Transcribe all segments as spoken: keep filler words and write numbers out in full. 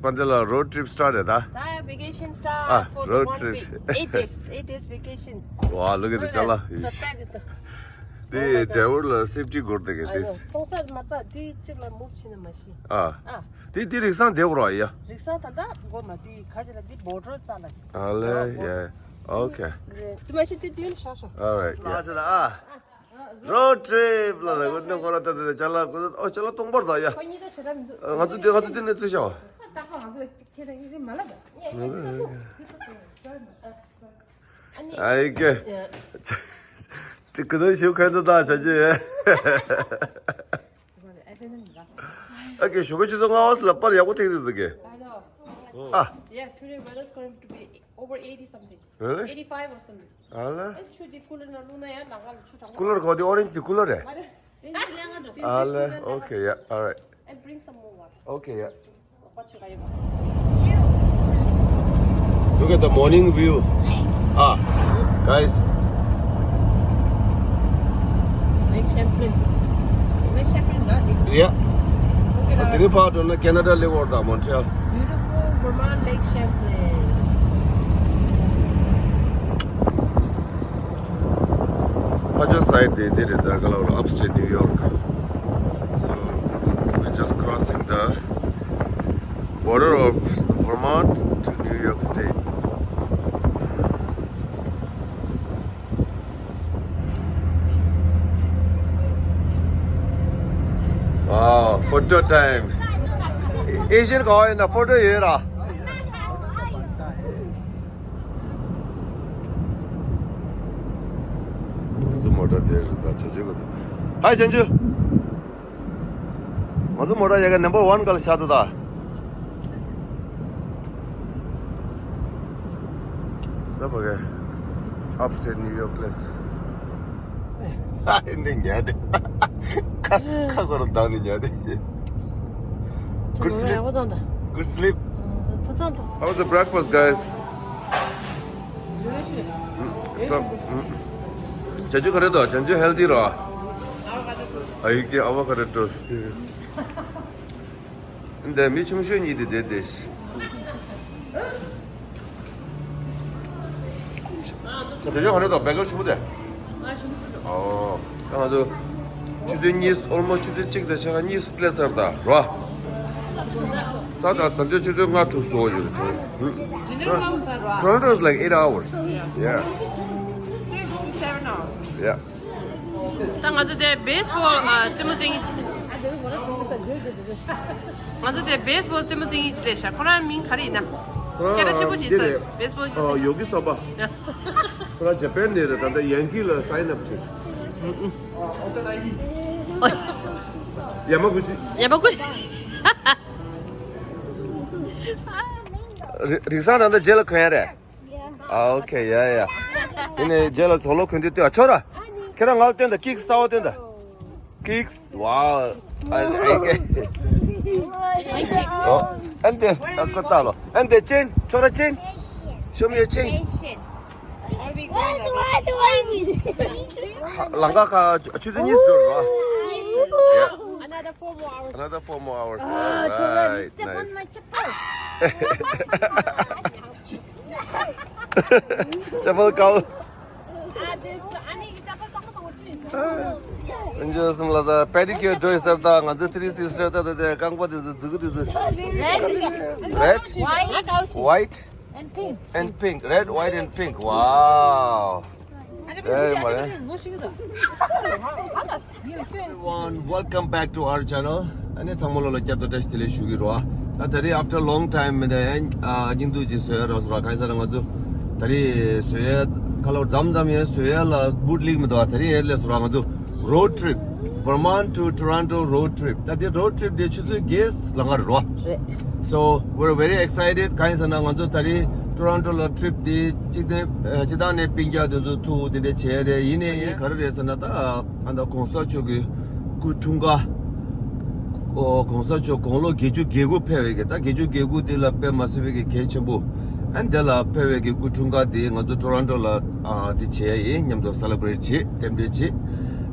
པ་འདི་ལ་road trip start རེད་ད། ད་vacation start ཨ for the road one trip week. Eight days, eight days vacation. Wow, look at the ཅ་ལག་ད་ད་ད་དེ་driver ལ་safety སྒོར་དེ་གི་དེ། ཕོང་སར་མ་ད་དེ་གཅིག་ལ་move བྱེད་ན་མ་ཤི། ཨ། ཨ། དེ་དེ་རིགས་སང་དེ་འོར་བ་ཡ། རིགས་སང་ད་ད་སྒོར་མ་དེ་ཁ་ཅིག་ལ་དེ་border ས་ལ། ཨ་ལེ་ཡ། Okay. དེ་མ་ཤི་དེ་དུས་ཤོག་ཤོག All right, yeah. ཨ་ཟེར་ཨ། Road trip ལ་ལ་ཀུན་ནས་ཁོ་ར་ད་ད་ཅ་ལག་ཀུན་ཨོ་ཅ་ལག་སྟོང་པར་ད་ཡ། ཁོ་གཉིས་ད་ཞེ་དྲག་མི་འདུག་ང་ཚོ་དེ་ང་ཚོ་དེ་ནས་ཚུར་ཤོག་ད་ཁོ་ང་ཚོ་ཁྱེད་ད་ཡིན་མ་ལབ་ཨ་ཡི་ཀེ། ཅི་ཀུ་ནས་ཞུ་ཁན་དུ་ད་བྱ་རྒྱུ་ཡ། ཨ་ཀེ་ཞུ་གི་ཆུ་ཚོད་ལྔ་བ་ལ་པར་ཡག་པོ་ཐེག་དེ་ཟིག་གེ། ཨ། Yeah, today weather's going to be over eighty something. Really? Eighty-five or something. ཨ་ལེ། ཨེ་ཆུ་དེ་ཀུ་ལར་ནང་བླུགས་ན་ཡང་ལང་ཀ་ལ་ཆུ་གྲང་མོ། ཀུ་ལར་གོ་དེ་orange དེ་ཀུ་ལར་རེད། མ་རེད། ཨ་ལེ། Okay, yeah, all right. And bring some more water. Okay, yeah. Look at the morning view. Ah, guys. Lake Champlain. Lake Champlain, not it. Yeah. Look at དེ་རིང་ཕར་འགྲོ་ན་Canada སླེབས་འོར་ད་Montreal. Beautiful Vermont Lake Champlain. ཕར་ཕྱོགས་side དེ་འདི་རེད་ད་ག་ལ་བར་upstate New York. So we're just crossing the border of Vermont to New York State. Wow, photo time. Asian guy in the photo here. ང་ཚོ་མོ་ཊ་དེར་ད་བྱང་ཆུབ་ང་ཚོ། ཧའི་བྱང་ཆུབ། ང་ཚོ་མོ་ཊ་ཡ་ག་number one ག་ལ་བཞག་འདུག་ད། ད་བ་ག་upstate New York place. ཨ་ནི་ཉལ་ཏེ། ཁ་ཁ་སྐོར་བཏང་ནས་ཉལ་ཏེ། Good sleep. Good sleep. How was the breakfast, guys? བྱང་ཆུབ་ག་རེ་འདུག་བྱང་ཆུབ་healthy རོ། ཨ་ཡིག་གི་avocado toast. འདི་མི་ཆུང་ཤོས་གཉིས་དེ་བསྡད་དེ། དེ་ཡོད་ག་རེ་དང་བེ་གར་ཞུ་བ་དེ། ཨོ། ད་ང་ཚོ་ཆུ་ཚོད་གཉིས་almost ཆུ་ཚོད་གཅིག་དང་ཕྱེད་ཀ་གཉིས་སླེབས་ཚར་ད་རོ། ད་ད་ད་ལྟ་ཆུ་ཚོད་ལྔ་དྲུག་བཟོ་ཡོད་རེད། Toronto is like eight hours. Yeah. Yeah. ད་ང་ཚོ་དེ་baseball ཨ་རྩེད་མོ་རྩེ་མཁན་ཅིག་ང་ཚོ་དེ་baseball རྩེད་མོ་རྩེ་མཁན་ཅིག་སླེབས་ཤག་ཁོ་རང་མིང་ག་རེ་ཡིན་ན། སྐད་གྲགས་ཆེན་པོ་ཅིག་ཡིན་ས་baseball ཨ་ཡོ་གི་སོ་པ། ཁོ་རང་ཇ་པན་ནས་རེད། ད་ལྟ་ཡན་ཀི་ལ་sign up བྱས། ཡ་མ་གུ་ཅི། ཡ་མ་གུ་ཅི། རི་རིག་སང་ད་ལྟ་རྗེས་ལ་གོན་ཡ་རེད། ཨ་ཨོ་ཁེ་ཡ་ཡ། ཡིན་ནའི་རྗེས་ལ་དོག་ལོ་གོན་དུས་ལྟོས་ཨ་ཆོག་ར། ཁྱེད་རང་ང་ལ་སྟོན་དང་ཀིག་གསར་པ་སྟོན་དང་། ཀིག་ཝའོ། ཨ་ཨེ་ཀེ། ཨོ། ཨན་ཏེ་ཨ་ཀོ་ཏ་ལོ། ཨན་ཏེ་ཅན། ཆོག་ར་ཅན། Show me your chin. Why do I do I need it? ལང་ཀ་ཁ་ཆུ་ཚོད་གཉིས་འགྲོ་ར། Yeah. Another four more hours. Another four more hours. Ah, all right, step on nice. My chappal. Chappal cow. Ah, this, I need chappal. འཇོ་སུམ་ལ་ད་pedicure འགྲོ་ཡི་ཟེར་ད་ང་ཚོ་three sister ད་ད་ད་རྐང་པ་དེ་ཚོ་འཛུགས་དེ་ཚོ། Red, white, and pink. And pink, red, white and pink. Wow. Hey, Mare. Everyone, welcome back to our channel. ཨ་ནི་ཚང་མ་ལོ་ལ་བསྐྱར་དུ་བཀྲ་ཤིས་བདེ་ལེགས་ཞུ་གི་རོ། ད་ད་རེས་after long time མི་འདྲ་ཡང་སྙིང་སྡུག་ཅིག་བཟོས་ཡ་རག་སོང་ར། གང་ཡིན་ཟེར་ན་ང་ཚོ་ད་རེས་བཟོས་ཡ་ཁ་ལོ་མཚམས་མཚམས་ཡང་བཟོས་ཡ་ལ་བུད་ལིག་མི་འདུག་ད་རེས་ཡར་སླེབས་སོང་ར། ང་ཚོ་road trip, Vermont to Toronto road trip. ད་དེ་road trip དེ་ཆུ་ཚོད་བརྒྱད་ལ་ང་རེད་རོ། རེད། So we're very excited. གང་ཡིན་ཟེར་ན་ང་ཚོ་ད་རེས་Toronto ལ་trip དེ་སྤྱི་བཏང་སྤྱི་བཏང་ནས་སྤུན་ཀྱག་དེ་ཚོ་ཐུག་དེ་འདྲ་བྱས་རེད། ཡིན་ནའི་ག་རེ་རེད་ཟེར་ན་ད་ཨ་ད་གོང་ས་མཆོག་གི་སྐུ་འཁྲུངས་སྐར། ཨོ་གོང་ས་མཆོག་དགུང་ལོ་བརྒྱད་ཅུ་གྱ་དགུ་ཕེབས་པའི་གི་ད་བརྒྱད་ཅུ་གྱ་དགུ་དེ་ལ་དཔེ་མ་སྲིད་པའི་གི་གལ་ཆེན་པོ། ཨ་འདི་ལ་ཕེབས་པའི་གི་སྐུ་འཁྲུངས་སྐར་དེ་ང་ཚོ་Toronto ལ་ཨ་དེ་བྱས་ཡིན། མཉམ་དུ་celebrate བྱེད། རྟེན་འབྲེལ་བྱེད།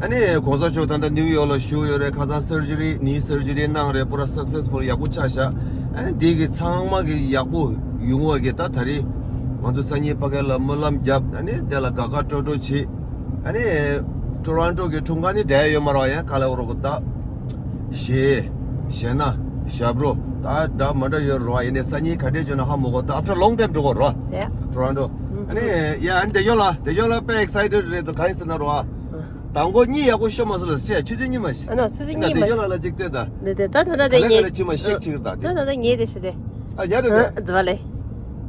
ཨ་ནི་གོང་ས་མཆོག་ད་ལྟ་ནིའུ་ཡོག་ལ་བཞུགས་ཡོད་རེད། ཁ་སང་སར་ཇི་རི་ནི་སར་ཇི་རི་གནང་རེད། པུ་ར་སག་སེ་སི་ཕུལ་ཡག་པོ་ཆགས་ཤག་ཨ་ནི་འདི་གི་ཚང་མ་གི་ཡག་པོ་ཡོང་བ་གི་ད་ད་རེས་ང་ཚོ་སང་ཉིན་ཕ་གི་ལ་སྨོན་ལམ་བརྒྱབ། ཨ་ནི་དེ་ལ་དགའ་དགའ་སྤྲོ་སྤྲོ་བྱེད། ཨ་ནི་ཊོ་རོན་ཊོ་གི་འཁྲུངས་སྐར་ནི་འགྲིག་ཡོད་མ་རེད་པ། ཡང་ག་ལ་འོ་རོགས་ད་གཞས་གཞས་སྣ་ཞབས་བྲོ་ད་འདྲ་མ་འདྲ་ཡོད་རེད་པ། ཡིན་ནའི་སང་ཉིན་ག་འདྲས་བྱུང་ན་ཧ་མ་གོ། ད་after long time འགྲོ་གི་རེད་པ། Yeah. ཊོ་རོན་ཊོ། ཨ་ནི་ཡ་ཨ་ནི་བདེ་སྐྱོང་ལགས། བདེ་སྐྱོང་ལགས་དཔེ་ཨེག་སའི་ཊེཌ་རེད་འདུག་གང་ཡིན་ཟེར་ན་རེད་པ། མདང་དགོང་གཉིད་ཡག་པོ་ཤོར་མ་སོང་ལགས་སེ། ཆུ་ཚོད་གཉིས་མ་ཤི། ཨ་ནོ་ཆུ་ཚོད་གཉིས་མ་ཤི། ད་དེ་ཡོད་ལ་ལ་ཅིག་བལྟས་ད། དེ་དེ་ད་ད་ད་དེ་ག་ལེ་ག་ངེད་ལེ་ཅི་མ་ཤིག་ཅིག་ད་དེ། ད་ད་དེ་ངེད་དེ་ཤི་དེ། ཨ་ཉ་དེ་དེ། ཨ་ཛ་བ་ལེ།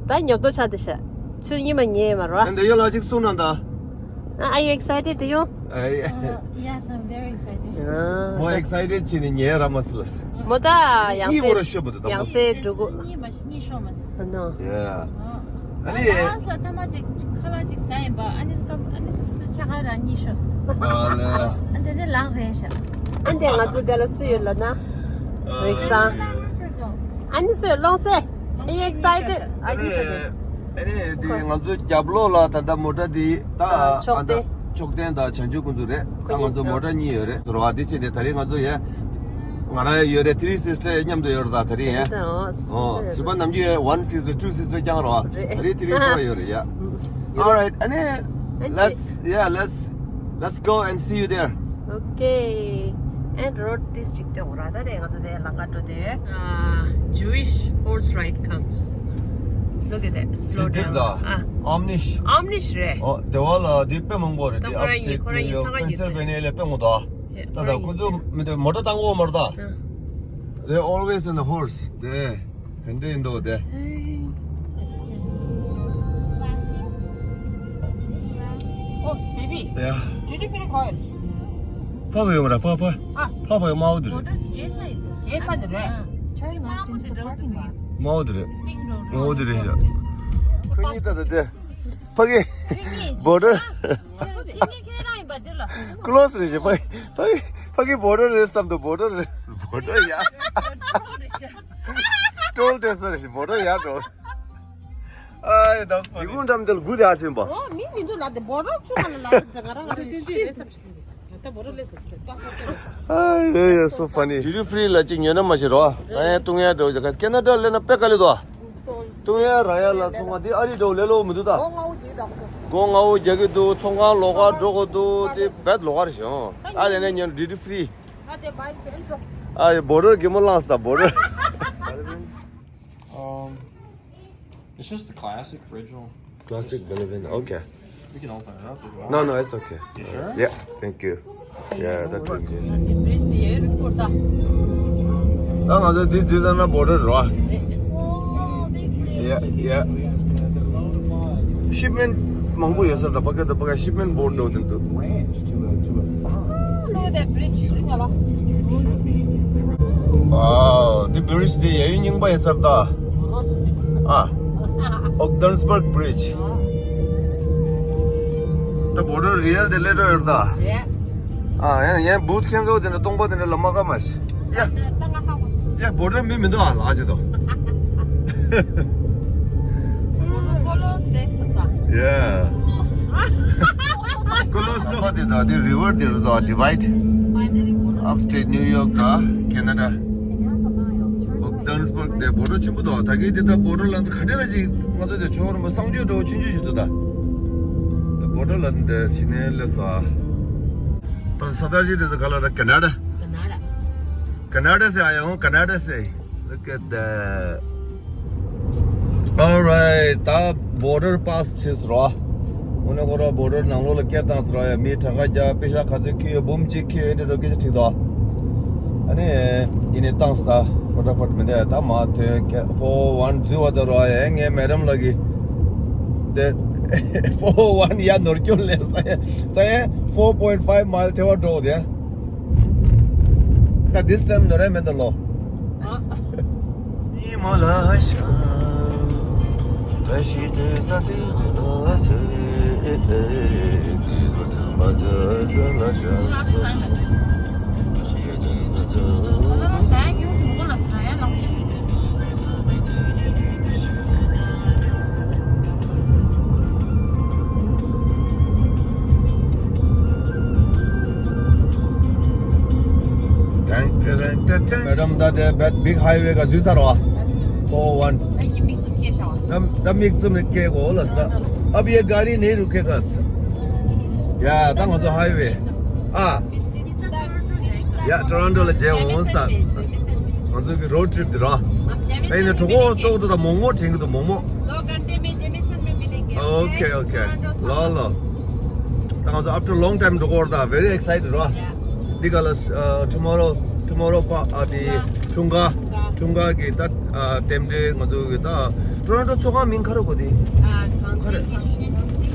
ད་ཉོབ་ཏོ་ཆ་དེ་ཤ། ཆུ་ཚོད་གཉིས་མ་ཉེ་མ་རོ། ཨ་དེ་ཡོད་ལ་ཅིག་གསུང་ན་ད། Are you excited, Dion? ཨ་ཡེ། Uh, yes, I'm very excited. ཨ། མོ་ཨེག་སའི་ཊེཌ་བྱས་ནས་ཉལ་ར་མ་སི་ལ་སི། མོ་ད་ཡང་གཉིད་སེ་ཁོ་ར་ཤོར་མ་འདུག་ད་ཡང་མོ། སེ་འགྲོ་གོ། གཉིད་མ་གཉིད་ཤོར་མ་སོང་། ཨ་ནོ། ཡ། ཨ་ནི། ཨ་ལ་སི་ལ་ཐ་མ་ཅིག་ཁ་ལག་ཅིག་ཟ་ཡིན་པ། ཨ་ནི་སྐབས་ཨ་ནི་སུ་ཆ་ག་རང་གཉིད་ཤོར་སོང་། ཨ་ལ། ཨ་དེ་ནི་ལངས་རན་ཤག་ཨ་འདི་ང་ཚོ་དེ་ལ་སུ་ཡོད་ལབ་ན། རིག་སང་། ཨ་ནི་སུ་ཡོད་ལོང་སེ། Are you excited? ཨ་ནི་ཨ་ནི་ཨ་ནི་དེ་ང་ཚོའི་རྒྱབ་ལོགས་ལ་ད་ལྟ་མོ་ཊ་དེ་ད་ཨ་མཆོག་ལྡན། མཆོག་ལྡན་དང་བྱང་ཆུབ་ཀུན་འཛུགས་རེད། ད་ང་ཚོ་མོ་ཊ་གཉིས་ཡོད་རེད། རོ་ཨ་དེ་བྱས་ནས་ད་རེས་ང་ཚོ་ཡ་ང་རང་ཡ་ཡོད་རེད། ཐི་རི་སིས་ཊར་མཉམ་དུ་ཡོད་རེད། ད་ད་རེས་ཡ། ཨོ་ཞེས་པ་ནམ་རྒྱུན་ཡ་one sister, two sister རྐྱང་རོ། ད་རེས་ཐི་རི་ཕོར་ཡོད་རེད་ཡ། All right, ཨ་ནི། Let's, yeah, let's, let's go and see you there. Okay. And road this ཅིག་སྟོན་ར། ད་དེ་ང་ཚོ་དེ་ལམ་ཁ་འགྲོ་དེ། Ah, Jewish horse ride comes. Look at that. Slow down. དེ་དེ་ད། ཨ། Amish. Amish རེད། ཨོ་དེ་བ་ལ་དེ་དཔེ་མང་པོ་རེད། དེ་Upstate New York, Pennsylvania ལ་དཔེ་མང་པོ་འདུག་ད་ད་ཁོ་ཚོ་མི་དེ་མོ་ཊ་བཏང་གོ་མ་རེད་ད། They're always on the horse. དེ་ག་འདྲ་ཡིན་འདུག་དེ། Oh, baby. Yeah. Duty free quiet. ཕ་གི་ཡོང་ར་ཕ་ཕ། ཨ། ཕ་ཕ་ཡོང་མའོ་དེ་རེད། མོ་ཊ་དེ་རྒྱལ་ས་ཡིན་ཟེར། རྒྱལ་ས་དེ་རེད། Turn left into the parking lot. མའོ་དེ་རེད། མའོ་དེ་རེད་ཤག་ཁོ་གཉིས་ད་ད་དེ། ཕ་གི། ཕ་གི་བོ་ཊར། ཁྱེད་ཀྱི་ཁྱེད་རང་ཡིན་པ་དེ་ལ། ཀློ་སི་རེད་ཤག་ཕ་གི་ཕ་གི་ཕ་གི་བོ་ཊར་རེད་བསམ་འདུག་བོ་ཊར་རེད། བོ་ཊར་ཡ། ཀྲོལ་དེ་སི་རེད་ཤག་བོ་ཊར་ཡ་ཀྲོལ། ཨ་ཡ་ད་སི་པ། དེ་ཀུན་འགྲམ་དེ་ལ་དགུ་དེ་ཨ་ཆེན་པ། ཨོ་མི་མི་འདུག་ལ་དེ་བོ་ཊར་ཆུང་བ་ལ་ལ་དེ་ང་རང་ང་རང་ཤི། ད་བོ་ཊར་ལས་སི་པ་སི་པོར་ཊ་ལས། ཨ་ཡ་ཡ་so funny. Duty free ལ་ཅིག་ཉོས་ན་མ་ཤེས་རོ། ད་ཡང་བཏུང་ཡ་འགྲོ་ཅིག་ཁ་ཁེ་ན་ཌ་ལས་ན་དཔེ་དཀའ་ལས་འདུག་བཏུང་ཡ་རག་ཡ་ལ་ཚོང་བ་འདི་ཨ་རི་འགྲོ་ལས་ལོ་མི་འདུག་ད། སྒོ་ང་བོ་རྒྱག་གི་འདུག་ཚོང་ཁང་ལོགས་ཀ་འགྲོ་དགོས་འདུག་དེ་བེད་ལོགས་ཀ་རེད་ཤག་ཨ་ལས་ན་ཉོན་duty free། ཨ་བོ་ཊར་གི་མོ་ལངས་ས་བོ་ཊར། Um, it's just the classic original. Classic Bellevue. Okay. We can open it up if you want. No, no, it's okay. You sure? Yeah, thank you. Yeah, that will be easy. ད་ང་ཚོ་འདི་འཛུལ་ཙམ་ན་བོ་ཊར་རོ། Yeah, yeah. ཤིབ་མེན་མང་པོ་ཡོད་ས་ད་ཕ་གི་ད་ཕ་གི་ཤིབ་མེན་བོ་ཊ་འགྲོ་དེ་འདུག Look at that bridge. Look at that. Wow, འདི་བི་རི་ཇི་དེ་ཡ་ཡུལ་རྙིང་པ་ཡིན་ས་རེད་ད། ཨ། Ogdensburg Bridge. ད་བོ་ཊར་རི་ཡལ་དེ་སླེབས་འགྲོ་ཡོད་རེད་ད། ཨ་ཡང་ཡང་བུད་ཁྱེད་ཚོ་དེ་འདྲ་སྟོང་པ་དེ་འདྲ་ལ་མ་ཁ་མ་ཤི། ཡ། ཡ་བོ་ཊར་མི་མི་འདུག་ཨ་ལ་ཨ་ཅེ་དོ། Yeah. ཀོ་ལོ་སི་ཧོ་དེ་དང་དེ་རི་ཝར་དེ་རུ་དང་divide. Upstate New York དང་Canada. Ogdensburg དེ་བོ་ཊར་ཆེན་པོ་དང་ད་གིན་དེ་ད་བོ་ཊར་ལ་ག་འདྲ་ལ་ཅིག་ང་ཚོ་དེ་ཆོག་རུ་མ་གསང་སྤྱོད་འགྲོ་ཆུང་ཆུང་ཞིག་འདུག་ད། ད་བོ་ཊར་ལ་འདི་ཕྱི་ནས་སླེབས་ས། ད་ས་ད་ཅིག་དེ་ཚོ་ག་ལ་ར་Canada. Canada. Canada ཟེར་ཨ་ཡང་Canada ཟེར། Look at that. Alright, ད་border pass བྱས་སོང་ར། འོ་ན་ཁོ་ར་border ནང་ལོགས་ལ་སྐད་བཏང་སོང་ར། ཡ་མི་གྲངས་ཀ་བརྒྱ་པེ་ཤ་ག་ཚོད་ཁྱེར་ཡོད་འབུམ་གཅིག་ཁྱེར་ཡོད་དེ་འགྲོ་སྐད་ཆ་དྲིས་དོ། ཨ་ནི་ཡིན་ནའི་བཏང་སོང་ད་ཕོ་ཊ་ཕོ་ཊ་མི་འདུག་ད་མ་ཐོན་ཀྱ་four one འཛུལ་བ་ད་ར། ཡ་ངའི་མེ་ཌམ་ལགས་ཀྱིས་དེ་four one ཡ་ནོར་སྐྱོན་ལས་ས་ཡ་ད་ཡ་four point five mile ཐེ་བ་འགྲོ་དེ། ད་this time ནོར་ཡ་མེད་ད་ལོ། ཨ། madam, ད་དེ་བད་big highway ག་འཛུལ་ཚར་བ། ཕོར་ཝན། ད་ཡིན་མིག་ཙམ་སྐྱེས་ཤག་བ། ད་ད་མིག་ཙམ་ནས་སྐྱེས་གོ་ལ་ད། अब ये गाड़ी नहीं रुकेगा। ཡ་ད་ང་ཚོ་highway། ཨ། ཡ་Toronto ལ་མཇལ་འོང་ས། ང་ཚོ་གི་road trip དེ་ར། ཨེ་ནས་གྲོགས་པོ་ཏོག་ཏོག་ད་མོག་མོག་དྲན་གི་འདུག་མོག་མོག OK, OK. ལོ་ལོ། ད་ང་ཚོ་after long time འགྲོ་གོ་ར་ད། Very excited ར། འདི་ག་ལ་tomorrow, tomorrow པ་ཨ་དེ་འཁྲུངས་སྐར། འཁྲུངས་སྐར་གི་ད་རྟེན་འབྲེལ་ང་ཚོ་གི་ད་Toronto ཚོགས་ཁང་མིང་ག་རེ་གོ་དེ།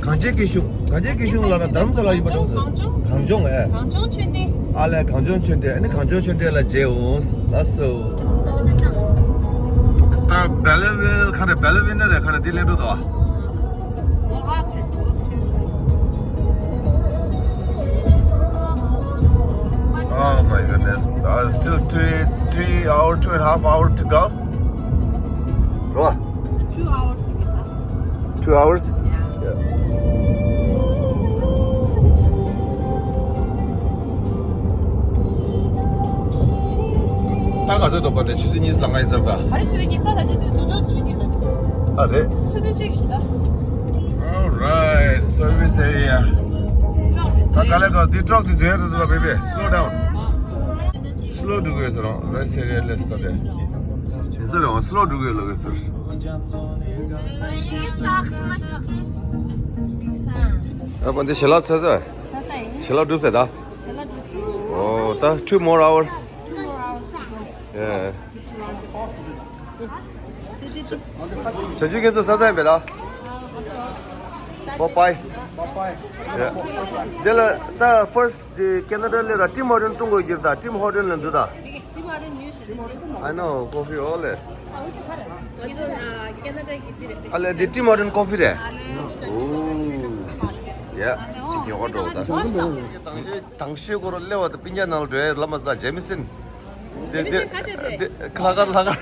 གངས་ཅན་སྐྱིད་གཤོངས། གངས་ཅན་སྐྱིད་གཤོངས། གངས་ཅན་སྐྱིད་གཤོངས་ལ་ར་རྡ་རམ་ས་ལ་ཡིན་པ་འགྲོ་འདུག་གངས་ལྗོངས་ཨེ། གངས་ལྗོངས་ཆོས་སྡེ། ཨ་ལས་གངས་ལྗོངས་ཆོས་སྡེ། ཨ་ནི་གངས་ལྗོངས་ཆོས་སྡེ་ལ་མཇལ་འོང་། ལགས་སོ། ད་Belleville ག་རེ། Belleville ན་རེད། ག་རེ་འདི་སླེབས་འགྲོ་འདུག Oh my goodness. Uh, still three, three hour, two and a half hour to go. What? Two hours. Two hours? Yeah. ད་ག་ཚོད་འདུག་པ་དེ། ཆུ་ཚོད་གཉིས་ལ་ང་ཡི་ཟེར་ད། ཨ་རི་ཆུ་ཚོད་གཉིས་ས་ས་ཆུ་ཚོད་དྲུག་ཆུ་ཚོད་གཉིས་ལ། ཨ་རེད། ཆུ་ཚོད་གཅིག་ཞིག་ད། Alright, service area. ད་ག་ལེ་ག་འདི་truck དེ་འཛུལ་ཡ་འདུག་ད། Baby, slow down. Slow འགྲོ་གི་ཡོད་ཟེར་རོ། Rest area ལས་ད་དེ། ཡིན་ཟེར་རོ། Slow འགྲོ་གི་ཡོད་ལོ་གི་ཟེར། ཨ་པ་འདི་ཞལ་ལག་ཚར་ཚར། ཞལ་ལག་གྲུབ་ཚར་ད། ཞལ་ལག་གྲུབ་ཚར། Oh, ད་two more hour. Two more hours to go. Yeah. ཆ་ཆུ་ཁྱེད་ཚོ་ས་ས་ཡིན་པས་ད། Popeye. Popeye. Yeah. དེ་ལ་ད་first དེ་Canada སླེབས་ར་Tim Horton འཐུང་དགོས་ཀྱི་རེད་ད། Tim Horton ལ་འདུག་ད། I know, coffee all ལས། ཨ་ལས་འདི་Tim Horton coffee རེད། Oh. Yeah. ཅིག་ཉོ་ག་འགྲོ་ད། དང་ཤོས་དང་ཤོས་སྐོར་སླེབས་པ་ད་སྤུན་ཀྱག་ནང་ལ་འགྲོ་ཡ་ལ་མ་ཟ། Jameson. དེ་དེ་དེ་ལྷག་དཀར་ལྷག་དཀར།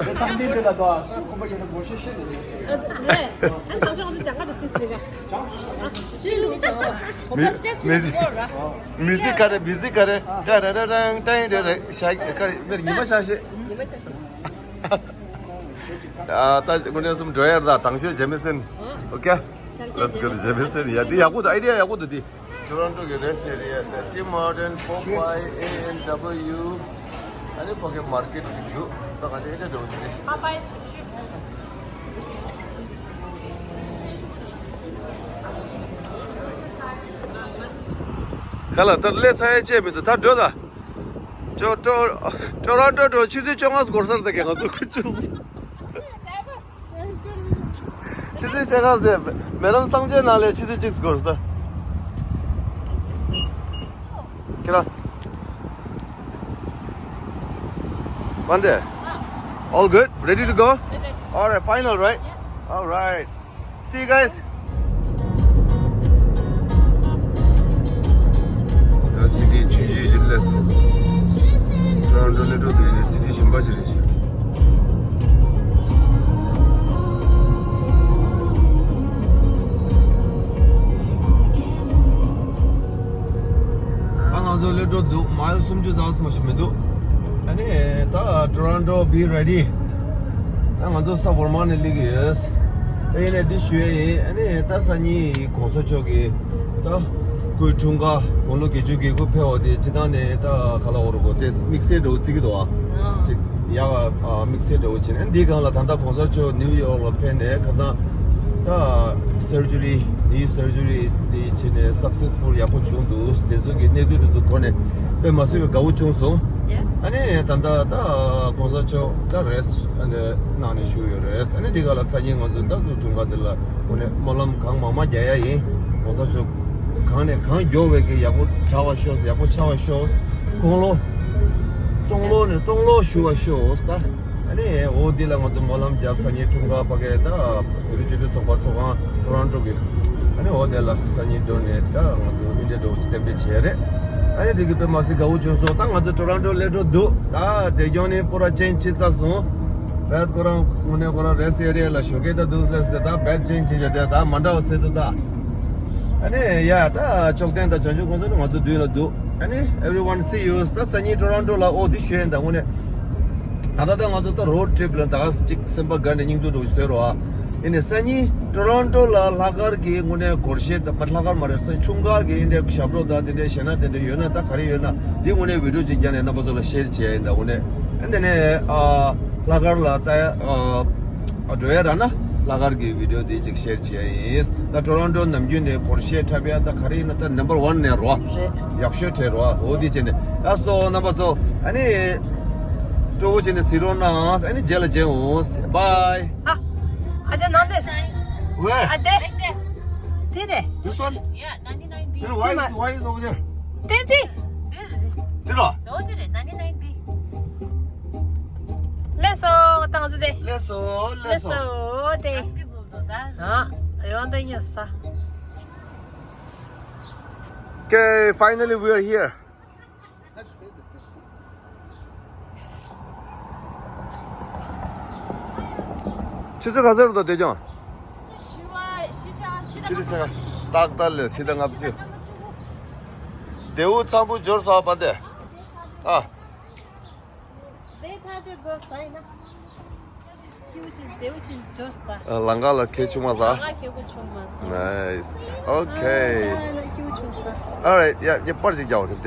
ད་འདི་འདི་ལ་དོ་སུ་ཁོམ་པ་ཡོད་ན་མོ་ཤེས་ཤེས་ནས་ཡོད་ཤེས། རེད། ཨ་ད་ཤོག་ཨ་ནི་ཅང་ག་དེ་ཤེས་རེད། ཅང་། ཨ་ཤེས་ལུགས་སོ། ཨོ་ད་step མི་ཅིག་སྐོར་ར། མི་ཟིག་ག་རེ། མི་ཟིག་ག་རེ། ཀ་ར་ར་རང་ཏང་རེ་རེ་ཤ་ག་རེ་མེར་ཉི་མ་ཤ་ཤེས། ཉི་མ་ཤ་ཤེས། ཨ་ད་དངོས་གནས་སུམ་འགྲོ་ཡར་ད། དང་ཤོས་Jameson། Okay. Let's go to Jameson. ཡ་འདི་ཡག་པོ་འདུག། idea ཡག་པོ་འདུག་འདི། Toronto གི་rest area དེ་Tim Horton, Popeye, A and W. ཨ་ནི་ཕ་གི་market ཅིག་འདུག། ད་ག་དེ་ཨེ་འདྲ་འགྲོ་འདི་རེད། ག་ལ་ད་སླེབས་ཚར་ཡ་ཅེས་མི་འདུག། ད་འགྲོ་ད། ཅོ་ཏོ་Toronto འགྲོ་ཆུ་ཚོད་བཅོ་ལྔ་འགོར་སར་ད་གི་ང་ཚོ་ཁུ་ཆུ། ཆུ་ཚོད་ཕྱེད་ཀ་ཟེར། མེ་ལམ་གསང་སྤྱོད་ནང་ལས་ཆུ་ཚོད་གཅིག་འགོར་སོང་། ཁྱེད་རང་། Monday. All good? Ready to go? All right, final, right? All right. See you guys. ད་སི་ཊི་ཆུང་ཆུང་ཞིག་སླེབས། Toronto སླེབས་འགྲོ་དུས་ནས་སི་ཊི་གཞན་པ་ཞིག་རེད་ཤག། ད་ང་ཚོ་སླེབས་འགྲོ་འདུག། མའིལ་སུམ་ཅུ་ཙམ་མ་ཞིག་མི་འདུག། ཨ་ནི་ད་Toronto be ready. ད་ང་ཚོ་ས་བོར་མ་ནས་སླེབས་ཀྱི་ཡོད། ཨ་ཡིན་ནས་འདི་ཞུ་ཡ་ཡིན། ཨ་ནི་ད་སང་ཉིན་གོང་ས་མཆོག་གི་ད་སྐུའི་འཁྲུངས་སྐར་དགུང་ལོ་བརྒྱད་ཅུ་གི་སྐུ་ཕེབས་པ་དེ་སྤྱི་བཏང་ནས་ད་ག་ལ་འོ་རུ་གོ་དེ་དམིགས་བསལ་འདྲ་བོ་བརྩི་གི་འདུག་ཨ། ཅིག་ཡག་ཨ་དམིགས་བསལ་འདྲ་བོ་བྱས་ནས། འདིའི་སྒང་ལ་ད་ལྟ་གོང་ས་མཆོག་ནིའུ་ཡོག་ལ་ཕེབས་ནས་ཁ་སང་ད་surgery knee surgery དེ་བྱས་ནས་successful ཡག་པོ་བྱུང་འདུག། དེ་ཚོ་གི་གནས་ཚུལ་དེ་ཚོ་གོ་ནས་དཔེ་མ་སྲིད་པའི་དགའ་བོ་བྱུང་སོང་། ཨ་ནི་ད་ལྟ་ད་གོང་ས་མཆོག་ད་rest ཨ་ནི་གནང་ནས་བཞུགས་ཡོད་རེད། ཨ་ནི་འདི་ག་ལ་སང་ཉིན་ང་ཚོ་ད་སྐུའི་འཁྲུངས་སྐར་འདི་ལ་དངོས་གནས་སྨོན་ལམ་གང་མང་མང་རྒྱག་ཡ་ཡིན། གོང་ས་མཆོག་གང་ནས་གང་མགྱོགས་པའི་གི་ཡག་པོ་དྲག་པ་ཤོག། ཡག་པོ་ཆགས་པ་ཤོག། དགུང་ལོ་སྟོང་ལོ་ནས་སྟོང་ལོ་བཞུགས་པ་ཤོག་ད། ཨ་ནི་འོ་འདི་ལ་ང་ཚོ་སྨོན་ལམ་རྒྱབ། སང་ཉིན་འཁྲུངས་སྐར་ཕ་གི་ད་བོད་རིགས་སྤྱི་མཐུན་ཚོགས་པ་ཚོགས་ཁང་Toronto གི། ཨ་ནི་འོ་དེ་ལ་སང་ཉིན་འགྲོ་ནས་ད་ང་ཚོ་ཨིན་ཌི་ཡ་འགྲོ་ཅིག་གཏན་འབེབས་བྱས་རེད། ཨ་ནི་དེ་གི་དཔེ་མ་སྲིད་དགའ་བོ་བྱུང་སོང་། ད་ང་ཚོ་Toronto སླེབས་འགྲོ་འདུག། ད་དེ་སྐྱོང་ནི་པུ་ར་change བྱེད་ཚར་སོང་། བད་ཁོ་རང་དངོས་གནས་ཁོ་རང་rest area ལ་ཞོགས་ཀས་ད་འདུག་ལས་ཟེར། ད་བད་change བྱེད་བྱ་དེ་ད་མ་འདྲ་བ་ཟེར་འདུག་ད། ཨ་ནི་ཡ་ད་ཅོག་ལྡན་དང་བྱང་ཆུབ་གོང་ས་ནི་ང་ཚོ་མདུན་ལ་འདུག་ཨ་ནི་everyone see you། ད་སང་ཉིན་ཊོ་རོན་ཊོ་ལ་ཨོ་འདི་ཞུ་ཡིན། ད་དངོས་གནས་ད་ལྟ་ད་ང་ཚོ་ད་རོཌ་ཊི་རིབ་ལ་ད་ག་ཅིག་སེམས་པ་དགའ་ནས་སྙིང་སྡུག་འདྲ་བོ་ཞིག་བཟོས་རོགས་ཨ། ཡིན་ནའི་སང་ཉིན་ཊོ་རོན་ཊོ་ལ་ལྷག་དཀར་གྱི་དངོས་གནས་སྒོར་གཞས་ད་མ་ལྷག་དཀར་མ་རེད། སང་ཉིན་འཁྲུངས་སྐར་གྱི་འདི་འདྲའི་ཞབས་བྲོ་དང་འདི་འདྲའི་གཞས་སྣ་དེ་འདྲ་ཡོད་ན་ད་ག་རེ་ཡོད་ན་འདི་དངོས་གནས་བི་ཌིའོ་ཅིག་བརྒྱབ་ནས་རྣམ་པ་ཚོ་ལ་ཤེར་བྱས་ཡིན། ད་དངོས་གནས་ཨ་འདི་ནས་ཨ་ལྷག་དཀར་ལ་ད་ཨ་འགྲོ་ཡ་རག་ན་ལྷག་དཀར་གྱི་བི་ཌིའོ་དེ་ཅིག་ཤེར་བྱས་ཡིན། ད་ཊོ་རོན་ཊོ་ནམ་རྒྱུན་ནས་སྒོར་གཞས་འཁྲབ་ཡ་ད་ག་རེ་ཡིན་ན་ད་ནམ་བར་ཝན་ནས་རོ། རེད། ཡག་ཤོས་བྲལ་རོ། འོ་དེ་བྱས་ནས་ཨ་སོ་རྣམ་པ་ཚོ་ཨ་ནི་སྤྲོ་བོ་བྱས་ནས་གཟིགས་རོགས་གནང་། ཨ་ནི་རྗེས་ལ་མཇལ་འོང་། བཱའི། ཨ། ཨ་ཅག་ནང་དེ། Where? ཨ་དེ། དེ་རེད། This one? Yeah, ninety-nine B. Then why is, why is over there? བསྟན་འཛིན། འདི་རོ། འོ་འདི་རེད། ninety-nine B. ལགས་སོ། ང་ཚོ་དེ། ལགས་སོ། ལགས་སོ། ལགས་སོ་དེ། Basketball དོ་ད། ཨ། ཡོང་དེ་ཉོ་ས། Okay, finally we are here. ཆུ་ཚོད་ག་ཚོད་རེད་འདུག་བདེ་སྐྱོང་། ཕྱི་ཆ་ཏག་ཏག་ལས་ཕྱི་ཟླ་ལྔ་བཅུ། དེའུ་ཚང་པོ་འབྱོར་སོང་པ་འདི། ཨ། དེ་ཐག་ཆོད་འགྲོ་ས་ཡིན་ན། ཁྱེའུ་ཆེན་དེའུ་ཆེན་འབྱོར་ས། ཨ། ལང་ཀ་ལ་ཁྱེའུ་ཆུང་མ་ཟ། ལང་ཀ་ཁྱེའུ་ཆུང་མ་ཟ། Nice. Okay. ཨ་ལ་ཁྱེའུ་ཆུང་ཟ། All right. ཡ་ངས་པར་ཅིག་རྒྱག་པ་རེད།